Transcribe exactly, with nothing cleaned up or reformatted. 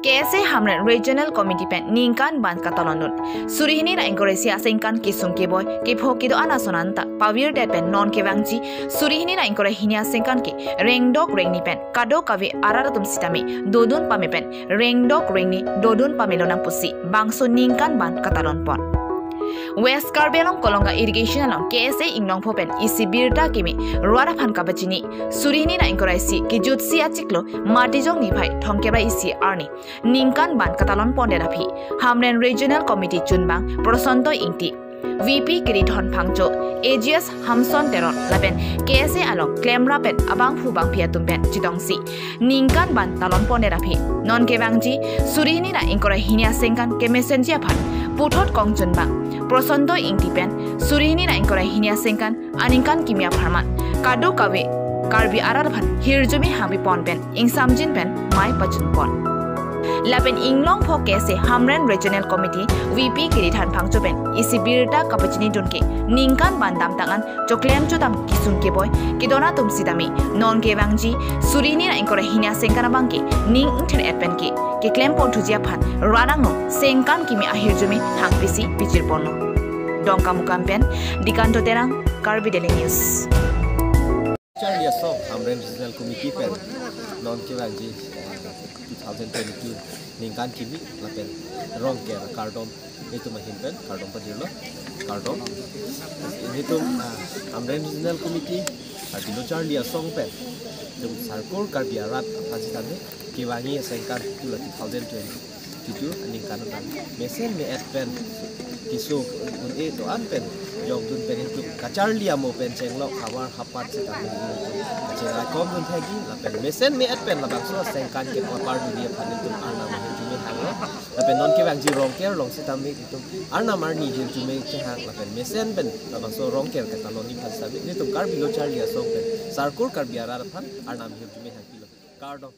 K S A Hamren Regional Committee pen ningkan ban katalon dun. Suri hini ra ingkoi ra isi asengkan kesung keboi, kepho kedo-an ason anta pavirdet pen non kevangji suri hini ra ingkoi ra hini asengkan ke rengdok rengni pen kadokave arat atum sitame dodun pame pen rengdok rengni dodun pame lonang pusi bangso ningkan ban katalon pon. West Karbi Anglong Kolonga Irrigation along K S A inglongpho pen isi birta kimi rat aphan kapachini, suri hini ra ingkoi ra isi kejutsi achiklo Matijong niphai thomkep ra isi arni ningkan ban katalon pondet aphi Hamren Regional Committee chunbang Prosanto Ingti, V P Kiridhon Phangcho, A G S Hamson Teron lapen K S A along klemrap pen abangphu bangphi atum pen chetongsi ningkan ban talon pondet aphi non kevangji suri hini ra ingkoi ra hini asengkan kemesenji aphan puthot kong chunbang Prosanto Ingti pen suri hini ra ingkoi ra hini asengkan aningkan kimi apharman kadokave Karbi arat aphan hirjume hangpi pon pen ingsamjin pen mei pachun pon. Lapen inglongpho K S A Hamren Regional Committee V P Kiridhon Phangcho pen isi birta kapachini dun ke ningkan ban damtang an choklem chodam kesung keboi kedon atum sitame non kevangji suri hini ra ingkoi ra hini asengkan abang ke ning ingthen et pen ke keklem ponthuji aphan rat angno sengkan kimi ahirjume hangpisi pichir ponlo. Dongkamukam pen Dikanto Terang, Karbi Daily News. Charli Asong Hamren Regional Committee pen non kevangji, eh, two thousand twenty-two ningkan kimi lapen Rongker kardom itum ahin pen kardom padirlo, kardom. Itum, ah, Hamren Regional Committee, ah, Dilo Charli Asong pen itum sarkur Karbi arat aphan sitame kevangji asengkan tu la two thousand twenty-two aningkan pen mesen me-et pen kesung un-e do-an pen jokdun pen itum kacharli amo pen chenglok havar hapat sitame itum kachenglok kom dun thekji lapen mesen me-et pen labangso asengkan kepapar dun aphan itum arnam ahirjume hanglo. Lapen non kevangji Rongker along sitame itum arnam arni hirjume chehang lapen mesen pen labangso Rongker katalon aphan sitame itum Karbi Lo Charli Asong pen sarkur Karbi arat aphan arnam hirjume hangpilo. Kardom.